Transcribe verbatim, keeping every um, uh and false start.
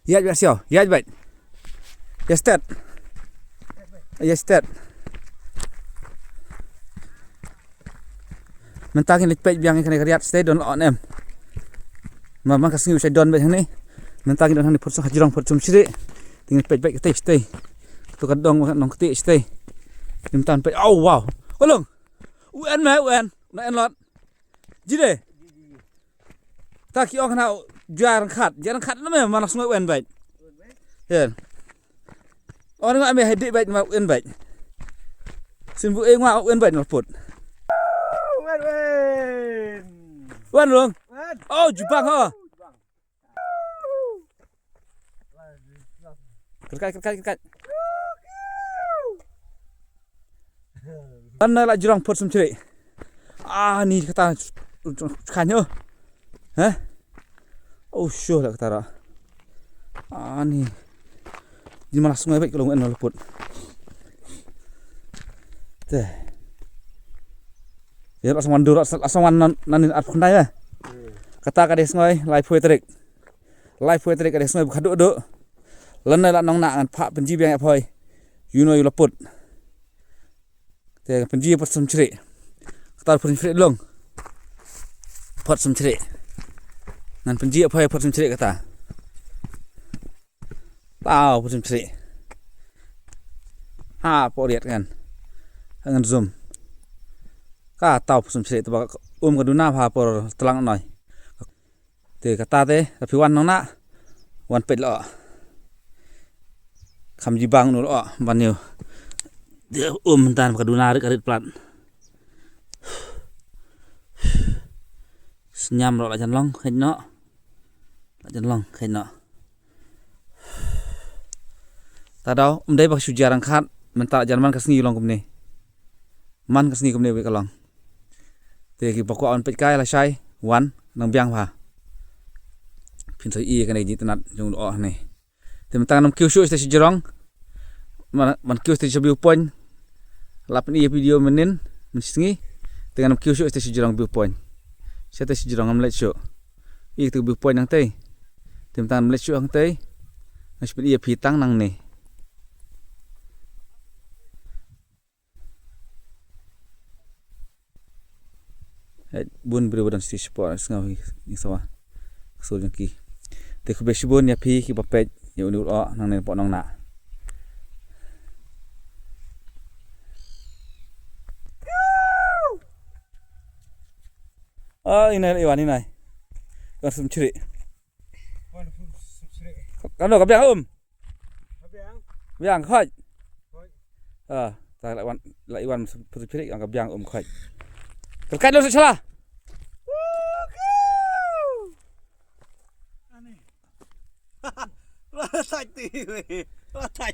Ïaid beit siaw, ïaid beit. Ïaid stet. Ïaid stet. Mynta ngin leit peit biang ïa kane ka riat stet don on em. Ma ma ka sngi u sa don beit hangne. Mynta ngin don hangne phut sa ka jrong phut sum sri. Te ngin peit beit katei stet. To ka dong nong katei stet. Mynta peit. Oh wow. Kolong. U en me u en. Na en lot. Jide. Ta ki ong na jar khat, jar khat na me mana sngoh wen bait. Yer. Ong nga me hedi bait ma wen bait. Sin bu e nga wen bait na put. Wen wen. Wan long. Wan. Oh jubang ha. Kerkai kerkai kerkai. Ana la jrong phut sum chri. Ah ni kata khan yo. Heh. Oh shuh la kata ra. Ah ni. Ni malah sngoh bait ka long en la put. Te. Ya la song wan dur la song wan nan nan at phundai ya. Kata ka dei sngoh lai phui tarik. Lai phui tarik ka dei sngoh bu khadu du. Lane la nong na ngan pha pynji biang ya phoi. You know you la put. Te pynji phut sum chri. Kata phut sum chri long. Phut sum chri. Ngan pynji phai phut sum chri kata. Tau phut sum chri. Ha por riat kan. Ngan zoom. Ka tau phut sum chri te ba um ka duna pha por tlang noi. Te kata te, ta phi wan nong na, wan peit lo. Kham jibang nu lo, ban yu. Te um dan ka duna rit ka rit plat. Sñiam lo la jan long, khej no. La jan long, khej no. Ta daw, um dei ba ka shu jar ang khat, mynta la jan man ka sngi long kumne. Man ka sngi kumne wei ka long. Te ki ba kwah wan peit kai la shai, wan, nang biang bha. Phin sa i kane ji tnat jong oh ne. Te mynta ngan kiew shu iste shi jrong. Man man kiew iste shi view point. La pyn i video mynnin, myn sngi. Te ngan kiew shu iste shi jrong view point. Shi te shi jrong ngam leit shu. I te view point nang tei. Te mynta ngam leit shu ang tei. Ngan shi pyn i phi tang nang ne. Eh, bun briew ba don siti sport sngew hi, hi sawa. Sur jong ki. Te khublei shibun ïa phi ki ba peit ïa uni u oh nang ne pok nong na. Oh, inai la iwan inai. Kan sum chri. Kan lo ka biang um. Biang khoi. Ah, ta la wan la iwan putri piri ang ka biang um khoi. Kerkai lo sala. Lo tai ti. Lo tai.